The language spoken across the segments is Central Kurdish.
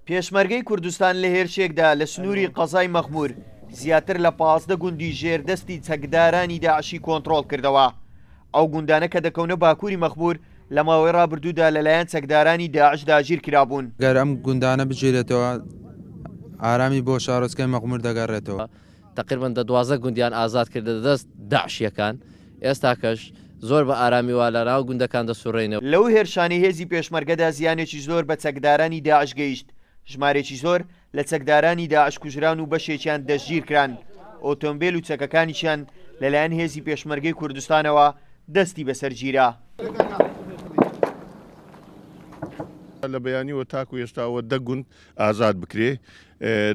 پێشمەرگەی کوردستان لە هێرشێکدا لە سنووری قەزای مەخموور زیاتر لە 15 گوندی ژێر دەستی چەکدارانی داعشی کۆنتڕۆڵ کردەوە. ئەو گوندانە کە دەکەونە باکووری مەخموور لە ماوەی ڕابردوودا لەلایەن چەکدارانی داعش داگیرکرابوون. گەر ئەم گوندانە بگیرێتەوە ئارامی بۆ شارۆچکەی مەخموور دەگەڕێتەوە. تەقریبەن دە 12 گوندیان ئازاد کرد لە دەست داعشیەکان، ئێستاکەش زۆر بە ئارامی وا لە ناو گوندەکان دەسوڕێینەوە. لەو هێرشانەی هێزی پێشمەرگەدا زیانێکی زۆر بە چەکدارانی داعش گەیشت، ژمارێکی زۆر لە چەکدارانی داعش کوژران و بەشێکیان دەستگیرکران، ئۆتۆمبێل و چەکەکانیشیان لەلایەن هێزی پێشمەرگەی کوردستانەوە دەستی بەسەر گیرا. لە بەیانیوە تاکو ئێستاوە دە گوند ئازاد بکرێ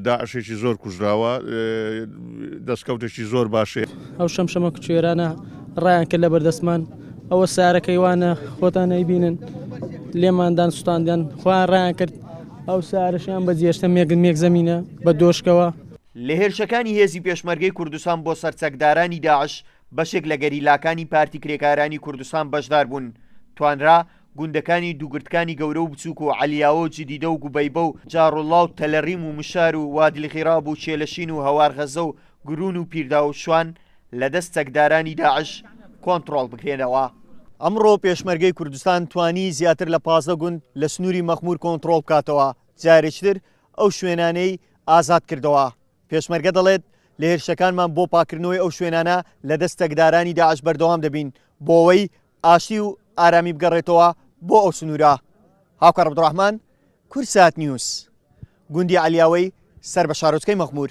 داعشێکی زۆر کوژراوە دەستکەوتێکی زۆر باشێ. ئەو شەمشەمە کوێرانە ڕایان کرد لە بەردەستمان ئەوە سارەکەی وانە خۆتان نەیبینن لێماندان سوتاندیان خۆیان ڕایان کرد ئەو سارەشیان بەجێشتە مێگن مێک زەمینە بە دۆشکەوە. لە هێرشەکانی هێزی پێشمەرگەی کوردستان بۆ سەر چەکدارانی داعش بەشێک لە گەریلاکانی پارتی کرێکارانی کوردستان بەشدار بوون، توانرا گوندەکانی دووگردکانی گەورە و بچووک و عەلیاوە و جدیدە و گوبەیبە و جاڕوڵڵا و تەلەڕیم و مشار و وادلغیراب و کێلەشین و هەوارغەزە و گرون و پیرداو و شوان لە دەست چەکدارانی داعش کۆنتڕۆڵ بکرێنەوە. ئەمڕۆ پێشمەرگەی کوردستان توانی زیاتر لە 15 گوند لە سنووری مەخموور کۆنتڕۆڵ بکاتەوە، جارێکتر ئەو شوێنانەی ئازاد کردەوە. پێشمەرگە دەڵێت، لە هێرشەکانمان بۆ پاککردنەوەی ئەو شوێنانە لە دەست چەکدارانی داعش بەردەوام دەبین بۆ ئەوەی ئاشتی و ئارامی بگەڕێتەوە بۆ ئەو سنوورە. هاوکار عەبدولڕەحمان، کوردسات نیوز، گوندی عەلیاوەی سەر بە شارۆچکەی مەخموور.